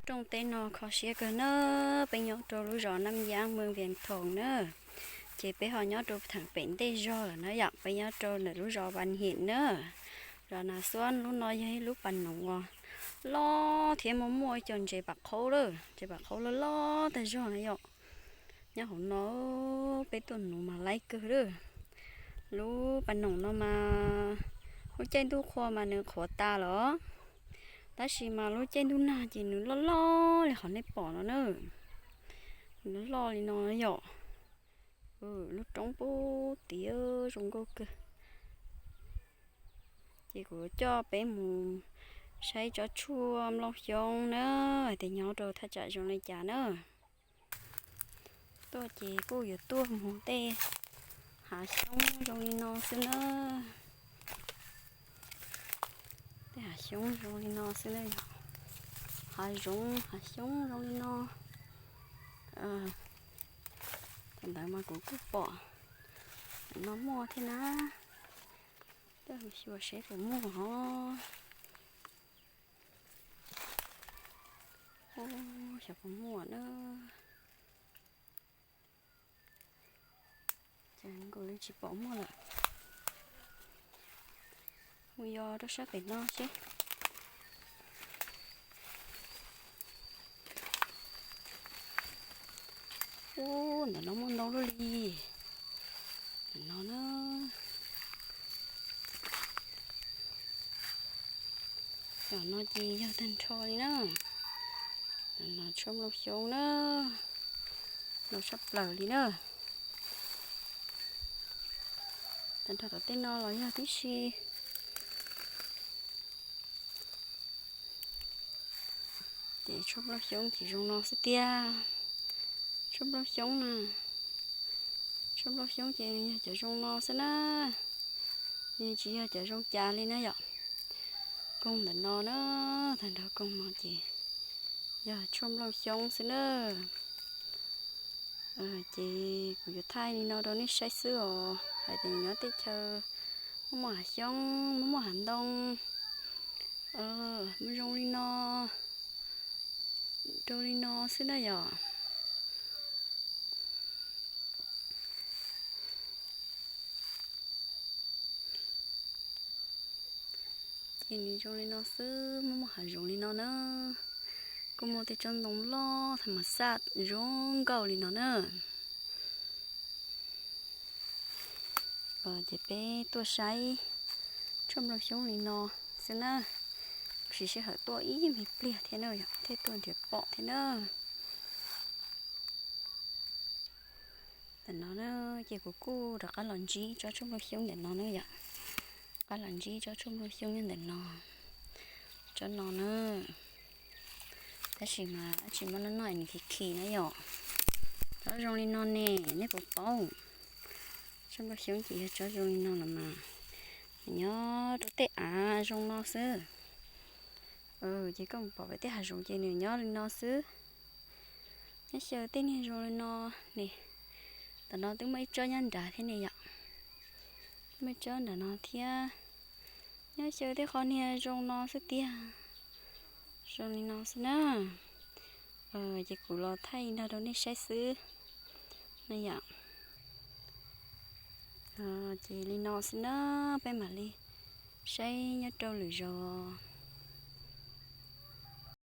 Rooj teb no kho siab kawg na, peb nyob rau lub zos Naj Yab, moos Vias Thoos na, ces peb ho nyob rau theem pem ntej zog lawm na yom, peb nyob rau ntawm lub zos Vas Him na. Zos Nas Xuab, lub no yog ib lub pas noog uas loj thiab muaj muaj cov ntses pam qhaub lawm, ntses pam qhaub loj loj tag zog na yom. Nyob hauv no peb tuaj nuv mas laib kawg lawm. Lub pas noog no mas lub caij ntuj qhua mas nws qhuav tas los, tab sis mas lub caij ntuj nag ces nws loj loj li qhov nej pom no na. Nws loj li no yom. Lub roob pub tiav zoo nkauj kawg. Ces kuv coj peb mus saib tsob tshuaj nplooj xyoob na, hais tias nyob rau thaj tsam zoo li cas na. Tuaj ces kuj yuav tuaj mus tej hav xyoob zoo li no xwb na. Tej hav xyoob zoo li no xwb na yom. Hav zoov hav xyoob zoo li no. Thaum ntawd mas kuv kuj pom no muaj thiab na. Tuaj xyuas seb puas muaj hov. Xyov puas muaj na. Ces nkaus li tsis pom muaj lawm. Mus yos rau sab pem no seb. Ub, ntawm no muaj ntau luaj li. Ntawm no na. Cov no ces yog tag nrho li na. Ntawm no tshuaj nplooj xyoob na. Ntau tshaj plaws li na. Tag nrho tom tej no los yog tib si. Ces tshuaj nplooj xyoob ces zoo no xwb tiag. Tshuaj nplooj xyoob na. Tshuaj nplooj xyoob ces nws yog cov zoo no xwb na. Nws tsis yog cov zoo cas li na yom. Koog ntawm no na, tag nrho koog no ces yog tshuaj nplooj xyoob xwb na. Ces kuv yuav thaij li no rau nej saib xwb os, hais tias nyob teb chaws muaj muaj hav xyoob, muaj muaj hav ntoo, muaj zoo li no, rau li no xwb na yom. Ces nws zoo li no xwb, muaj muaj hav zoov li no na. Kuj muaj tej tsob ntoo loj tha mas xaj zoo nkauj li no na. Ces peb tuaj saib tshuaj nplooj xyoob li no xwb na. Kuv siv sij hawm tuaj ib me pliag thiab na yom, thiaj tuaj nrhiav pom thiab na. Ntawm no na, ces kuv kuj rov qab los ntsib tsob tshuaj nplooj xyoob ntawm no na yom. Rov qab los ntsib tsob tshuaj nplooj xyoob nyob ntawm no. Tsob no na, tab sis mas dab tsi muab noj noj nws khi khi na yom. Tsob zoo li no ne, nej puas paub? Tshuaj nplooj xyoob ces yog tsob zoo li no los mas, nws nyob rau tej av zoo no xwb. Ces koj mus pom pem tej hav zoov ces nws nyob li no xwb. Nyob xyaw tej niag zoo li no ne. Ntawm no twb muaj ib tsob nyob nrad thiab ne yom. Muaj ib tsob nram no thiab. Nyob xyaw tej qhov niag zoo no xwb tiag. Zoo li no xwb na. Ces kuv los thaij nrog rau nej saib xwb na yom. Ces li no xwb na, peb mam li saib nyob rau lwm zaus.